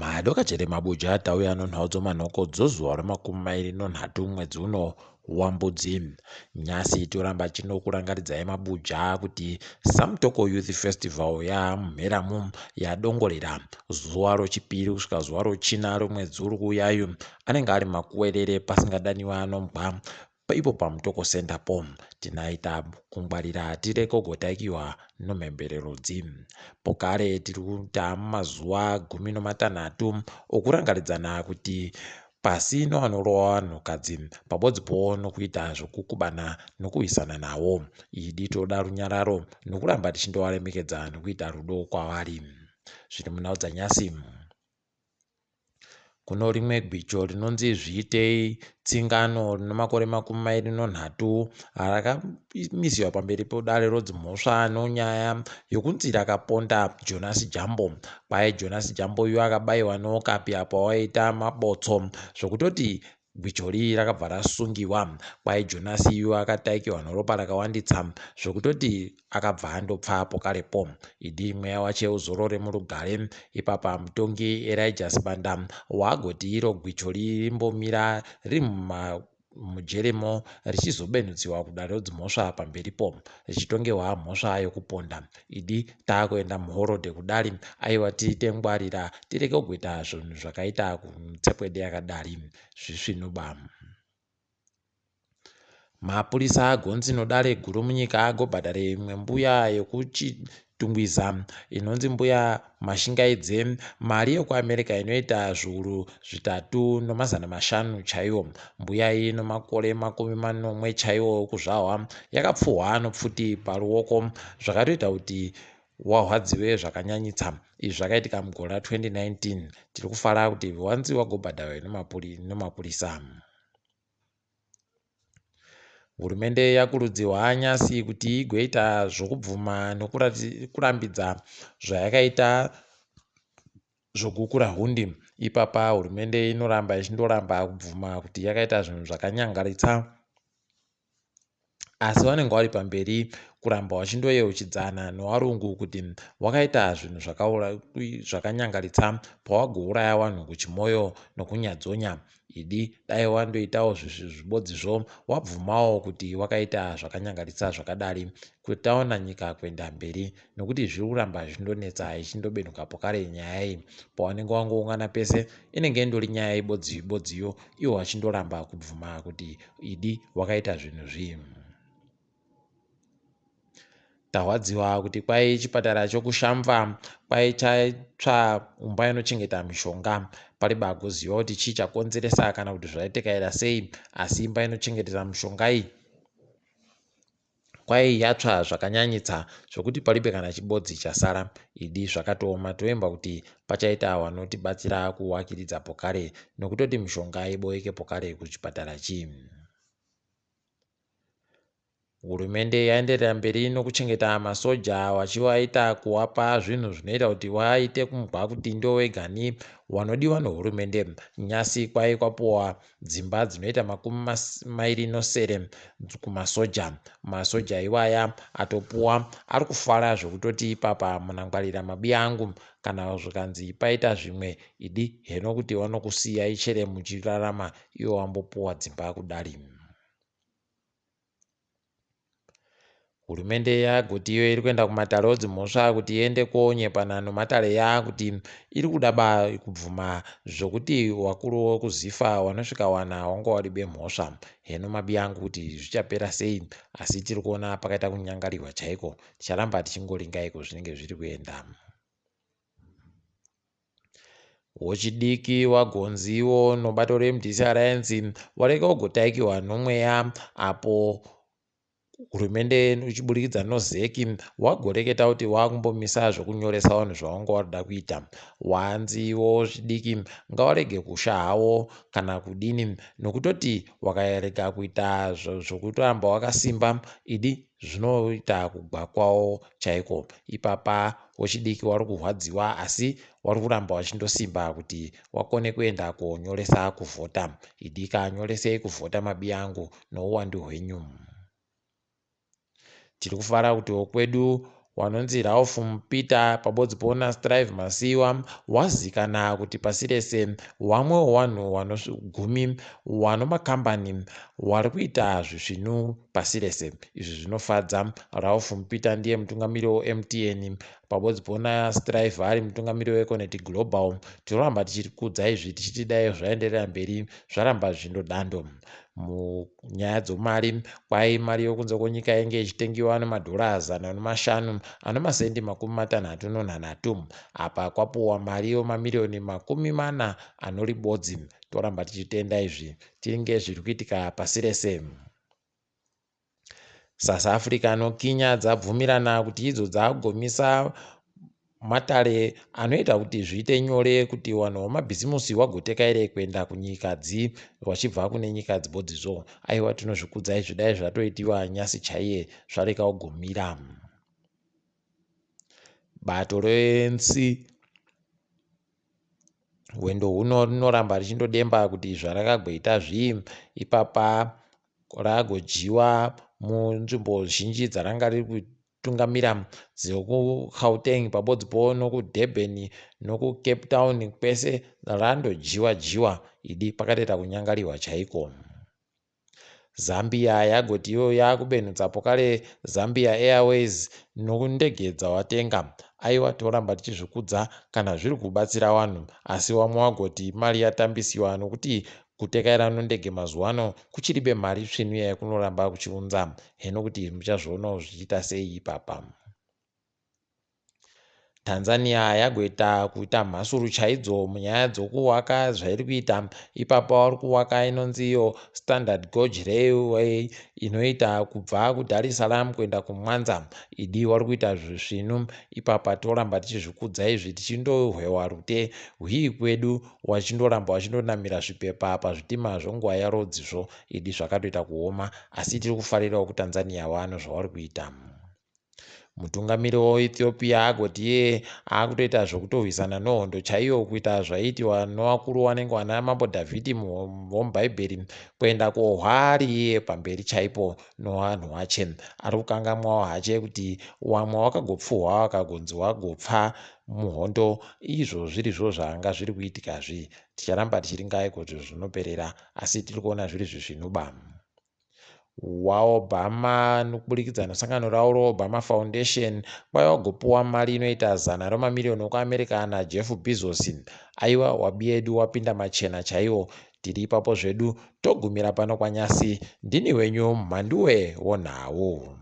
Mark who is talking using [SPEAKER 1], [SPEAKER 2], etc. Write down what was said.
[SPEAKER 1] Madokachete mabuja tauya nonhau dzomanhoko dzozuva remakumi mairi nonhatu mwedzi uno waMbudzi. Nyasi toramba chinokurangaridzai mabuja kuti Samutoko Youth Festival yamheramu yadongorera zuva rochipiri kusvika zuva rochina romwedzi uri kuuyayu anenge ari makuwerere pasingadaniwa nombwa ipo paMutoko Center po tinaita kungwarira tireke kugotaikiwa nomhemberero dzi. Pokare tiri kuita mumazuva 13 okurangaridzana kuti pasi novanorova vanhukadzi pabodzipo nokuita zvokukubana nokuwisana nawo. Idi toda runyararo nokuramba tichindovaremekedza nokuita rudo kwavari. Zviri munhau dzanyasi. Kuno rimwe gwicho rinonzi Zviitei Tsingano rine makore 23 rakamisiwa pamberi pedare rodzimhosva nonyaya yokunzi rakaponda Jonasi Jambo. Kwai Jonasi Jambo uyu akabaiwa nokapi apo waiita mabotso zvokutoti Gwichori rakabva rasungiwa. Kwai Jonasi yu akataikiwa noropa rakawanditsa zvokutoti akabva andopfa pokarepo. Idi mweya wache uzorore murugare. Ipapa mutongi Elijah Sibanda waagoti iro gwichori rimbomira riri mujeremo richizobenhutsiwa kudare rodzimhosva pamberipo richitongewa mhosva yokuponda. Idi taakuenda muhorodhe kudari aiwa tiite ngwarira tireke kugoita zvinhu zvakaita kumitsepwede yakadari. Zvisvinuba. Mapurisa agonzi nodare guru munyika agobhadhare imwe mbuya yekuChitungwiza inonzi Mbuya Mashingaidze mari yekuAmerica inoita 3500 chaiwo. Mbuya iyi inomakore 70 chaiwo okuzvahwa yakapfuhwa nopfuti paruoko zvakatoita kuti wahwadziwe zvakanyanyitsa. Izvi zvakaitika mugore ra2019. Tiri kufara kuti wanzi wagobhadharwa nemapurisa. Hurumende yakurudzirwa nyasi kuti igoita zvokubvuma nokurambidza zvayakaita zvoGukurahundi. Ipapa hurumende inoramba ichindoramba kubvuma kuti yakaita zvinhu zvakanyangaritsa. Asi vanenge vari pamberi kuramba vachindoyeuchidzana novarungu kuti wakaita zvinhu zvakanyangaritsa pawagouraya vanhu kuChimoio nokuNyadzonya. Idi dai wandoitawo zvibodzizvo wabvumawo kuti wakaita zvakanyangaritsa zvakadari kuti taona nyika kuenda mberi nokuti zviri kuramba zvichindonetsa ichindobenuka pokare nyaya iyi. Pawanenge wangoungana pese inenge indori nyaya ibodzi ibodziyo iwo wachindoramba kubvuma kuti idi wakaita zvinhu zvii. Tarwadziwa kuti kwai chipatara chokuShamva kwai chatsva imba inochengeta mishonga. Paribe agoziva kuti chii chakonzeresa kana kuti zvaitekaira sei asi imba inochengetera mishonga iyi kwai yatsva zvakanyanyitsa zvokuti paribe kana chibodzi chasara. Idi zvakatooma toemba kuti pachaita wanotibatsira kuwakiridza pokare nokutoti mishonga iboeke pokare kuchipatara chii. Hurumende yaenderera mberi nokuchengeta masoja vachivaita kuwapa zvinhu zvinoita kuti vaite kumugwa kuti ndowegani wanodiwa nehurumende. Nyasi kwai kwapuwa dzimba dzinoita 27 kumasoja. Masoja iwaya atopuwa ari kufara zvekutoti ipapa munangwarira mabiya angu kana zvikanzi paita zvimwe idi heno kuti wanokusiyai chere muchirarama iwo wambopuwa dzimba kudari. Hurumende yagoti iyo iri kuenda kumatare odzimhosva kuti iende konyepana nomatare yakuti iri kuda ba kubvuma zvokuti wakuru wekuZifa wanosvika wana wanga waribe mhosva. Heno mabi angu kuti zvichapera sei asi tiri kuona pakaita kunyangarirwa chaiko. Ticharamba tichingoringa iko zvinenge zviri kuenda. Wechidiki wagonziwo nobato reMDC Alliance warega kugotaikiwa nomweya apo hurumende ichiburikidza noZEC wagoreketa kuti wakumbomisa zvekunyoresa vanhu zvawanga warida kuita. Wanziwo zvidiki ngawarege kusha hawo kana kudini nokutoti wakarega kuita zvokutoramba wakasimba idi zvinoita kugwa kwawo chaiko. Ipapa wechidiki wari kurwadziwa asi wari kuramba wachindosimba kuti wakone kuenda konyoresa kuvhota. Idika nyoresei kuvhota mabiyangu nouwandu hwenyu. Tiri kufara kuti wokwedu Wanonzi Ralph Mupita pabodzipo naStrive Masiyiwa wazikana kuti pasi rese wamwe wewanhu wanogumi wano makambani wari kuita zvisvinu pasi rese. Izvi zvinofadza. Ralph Mupita ndiye mutungamiri weMTN pabodzipo naStrive ari mutungamiri weEconet Global. Tinoramba tichikudza izvi tichiti dai zvaenderera mberi zvaramba zvindodando. Munyaya dzomari kwai mari yokunze kwenyika yainge ichitengiwa nemadhora 500 ane masendi 63. Apa kwapuwa mari yemamiriyoni 40 anoribodzi. Toramba tichitenda izvi tinge zviri kuitika pasi rese. South Africa noKenya dzabvumirana kuti idzo dzagomisa matare anoita kuti zviite nyore kuti vanhu vamabhizimusi vagotekaire kuenda kunyika dzi vachibva kune nyika dzibodzizvo. Aiwa, tinozvikudza izvi, dai zvatoitiwa nyasi chaiye zvareka kugumira. Bato reNC hwendo huno rinoramba richindodemba kuti zvarakagweita zvii ipapa ragodyiwa munzvimbo zhinji dzaranga riri kutungamira dzekuGauteng pabodzipo nokuDurban nokuCape Town kwese randodyiwa dyiwa idi pakatoita kunyangariwa chaiko. Zambia yagoti iyo yakubenhutsa pokare Zambia Airways nokundege dzawatenga. Aiwa, toramba tichizvikudza kana zviri kubatsira vanhu, asi vamwe vagoti mari yatambisiwa nokuti kutekaira nondege mazuva ano kuchiribe mari tsvinu yakunoramba kuchiunza heno kuti muchazvionawo zvichiita sei ipapa. Tanzania yagoita kuita mhasuru chaidzo munyaya dzokuwaka zvairi kuita ipapa. Vari kuwaka inonzi iyo Standard Gauge Railway inoita kubva kuDar es Salaam kuenda kuMwanza. Idi vari kuita zvisvinu ipapa. Toramba tichizvikudza izvi tichindohwewa rute hwii kwedu wachindoramba wachindonamira zvipepa pazvitima zvonguva yarodzizvo. Idi zvakatoita kuoma, asi tiri kufarirawo kuTanzania vano zvavari kuita. Mutungamiri weEthiopia agoti iye akutoita zvokutorwisana nehondo chaiyo, kuita zvaiitiwa nevakuru vanenge vana mambo Dhavhidhi vomubhaibheri, kuenda kohwa ari iye pamberi chaipo novanhu vache. Ari kukangamwawo hache kuti wamwe wakagopfuhwa wakagonzi wagopfa muhondo izvo zvirizvo zvanga zviri kuitikazvi. Ticharamba tichiringai kuti zvinoperera, asi tiri kuona zviri zvisvinuba. WaObama nokuburikidza nesangano ravo reObama Foundation kwaiva wagopuwa mari inoita 100 remamiriyoni okuAmerica naJeff Bezos. Aiwa, wabi yedu wapinda machena chaiwo. Tiri ipapo zvedu, togumira pano kwanyasi. Ndini wenyu Mhanduwe wonhau.